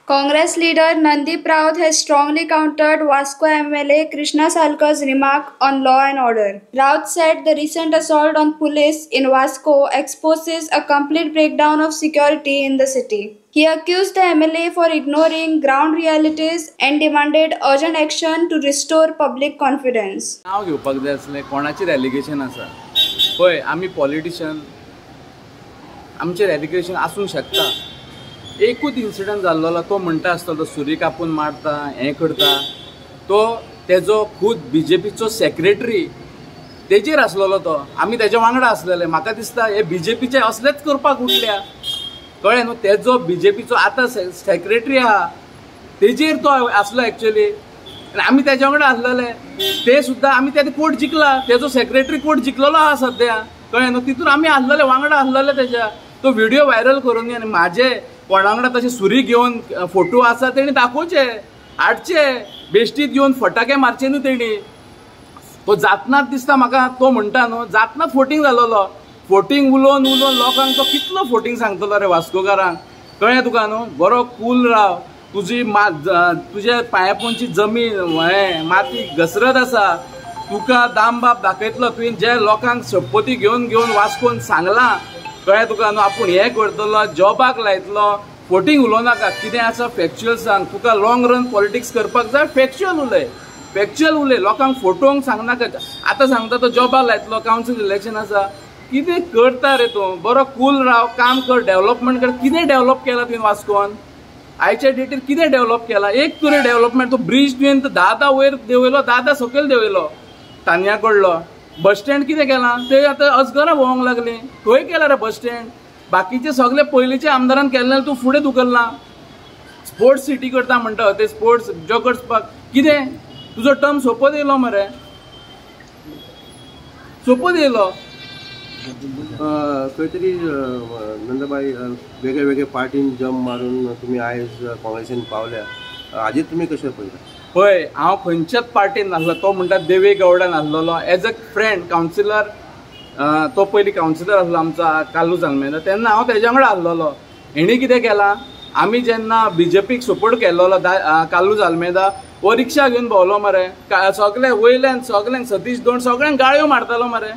Congress leader Nanddeep Raut has strongly countered Vasco MLA Krishna Salkar's remark on law and order. Raut said the recent assault on police in Vasco exposes a complete breakdown of security in the city. He accused the MLA for ignoring ground realities and demanded urgent action to restore public confidence. नांव घेवपाक जाय आसलें कोणाचेर allegation आसा. पळय, आमी politician, आमचेर allegation आसूंक शकता. एकूच इन्सिडंट जाल्लो, तो म्हणटा आसतलो सुरी कापून मारता, हें करता. तो तेजो खूद बीजेपीचो सेक्रेटरी तेजेर आसलेलो, तो आमी तेज्या वांगडा आसलेले. म्हाका दिसता हे बीजेपीचे असलेच करपाक उठल्या, कळ्ळें न्हू. तेजो बीजेपीचो आतां सेक्रेटरी आहा तेजेर तो आसलो एक्चुअली, आनी आमी तेज्या वांगडा आसलेले. ते सुद्दां आमी तेजे कोर्ट जिखला, तेजो सेक्रेटरी कोर्ट जिखलेलो आहा सद्या, कळ्ळें न्हू. तितून आमी आसलेले, वांगडा आसलेले तेज्या. तो व्हिडिओ व्हायरल करून आनी म्हाजे कोणा वांगडा तशें सुरी घेवन फोटो आसा तेणी दाखोवचे, हाडचे, बेश्टीत घेवन फटाके मारचे न्हू तेणी. तो जातनाच दिसता म्हाका, तो म्हणटा न्हू जातनाच फोटींग जालोलो. फोटींग उलोवन उलोवन लोकांक तो कितलो फोटींग सांगतलो रे वास्कोकारांक, कळ्ळें तुका न्हू. बरो कूल राव, तुजी तुज्या पांया पोंदची जमीन हें माती घसरत आसा. तुका दामबाब दाखयतलो. तुवें जे लोकांक शपथी घेवन घेवन वास्कोन सांगलां, कळ्ळें तुका न्हू, आपूण हें करतलो, जॉबाक लायतलो. फोटींग उलोवं नाका, कितें आसा फॅक्च्युअल सांग. तुका लॉंग रन पॉलिटिक्स करपाक जाय, फॅक्च्युअल उलय, फॅक्च्युअल उलय, लोकांक फोटोंक सांगनाका. आतां सांगता तो जॉबाक लायतलो, कावन्सील इलेक्शन आसा, कितें करता रे तूं. बरो कूल राव, काम कर, डेव्हलपमेंट कर. कितें डेव्हलप केलां तुवें वास्कोन आयच्या डेटीर? कितें डेव्हलप केलां? एक तुवें डेव्हलपमेंट, तो ब्रिज तुवें 10 वयर देंवयलो, 10 सकयल देंवयलो तान्या कडलो. बस स्टँड कितें केलां ते आतां अजगरां भोंवंक लागलीं. खंय केलां रे बस स्टँड? बाकीचे सगळे पयलींचे आमदारान केल्ले तूं फुडें धुकल्लां. स्पोर्ट्स सिटी करता म्हणटा ते, स्पोर्ट्स जॉगर्स पार्क कितें? तुजो टर्म सोंपत येयलो मरे, सोंपत येयलो. खंय तरी नंदबाई वेगळे वेगळे पार्टीन जम्प मारून तुमी आयज काँग्रेसीन पावल्या, हाजेर तुमी कशें पळयता? पळय, हांव खंयच्याच पार्टीन नासलो. तो म्हणटा देवे गौडा नासलेलो, एज अ फ्रेंड कावन्सिलर. तो पयलीं कावन्सिलर आसलो आमचो कार्लूस आल्मेदा, तेन्ना हांव तेज्या वांगडा आसलेलो. हेणी कितें केलां, आमी जेन्ना बीजेपीक सपोर्ट केल्लो कार्लूस आल्मेदा, हो रिक्षा घेवन भोंवलो मरे, सगळे वयल्यान सगळ्यांक सतीश दोण सगळ्यांक गाळयो मारतालो मरे,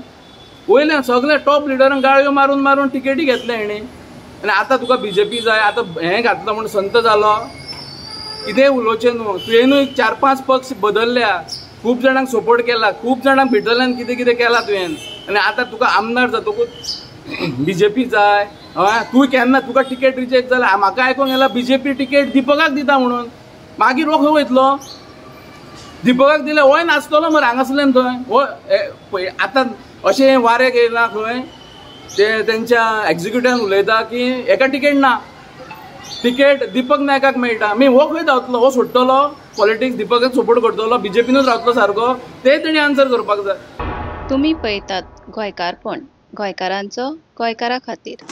वयल्यान सगळे टॉप लिडरांक गाळयो मारून मारून टिकेटी घेतले हेणी. आनी आतां तुका बीजेपी जाय, आतां हें घातलो म्हूण संत जालो. कितें उलोवचें न्हू. तुवेंनूय 4-5 पक्ष बदलल्या, खूब जाणांक सपोर्ट केला, खूब जाणांक भितरल्यान कितें कितें केलां तुवें. आनी आतां तुका आमदार जातकूच बीजेपी जाय. हय, तूं केन्ना तुका टिकेट रिजेक्ट जाल्या, म्हाका आयकोंक येयला बीजेपी टिकेट दीपकाक दिता म्हणून, मागीर हो खंय वयतलो? दीपकाक दिल्यार होय नाचतलो मरे हांगासरल्यान थंय. हो पळय आतां अशें वारेक येयला खंय ते तेंच्या एक्झिक्युटिवान उलयता की हेका टिकेट ना, टिकेट दीपक नायकाक मेळटा. मी हो खंय धांवतलो? हो सोडटलो पॉलिटिक्स, दीपकाक सपोर्ट करतलो, बीजेपीनूच रावतलो सारको. ते तेणी आन्सर करपाक जाय. तुमी पळयतात गोंयकारपण, गोंयकारांचो गोंयकारा खातीर.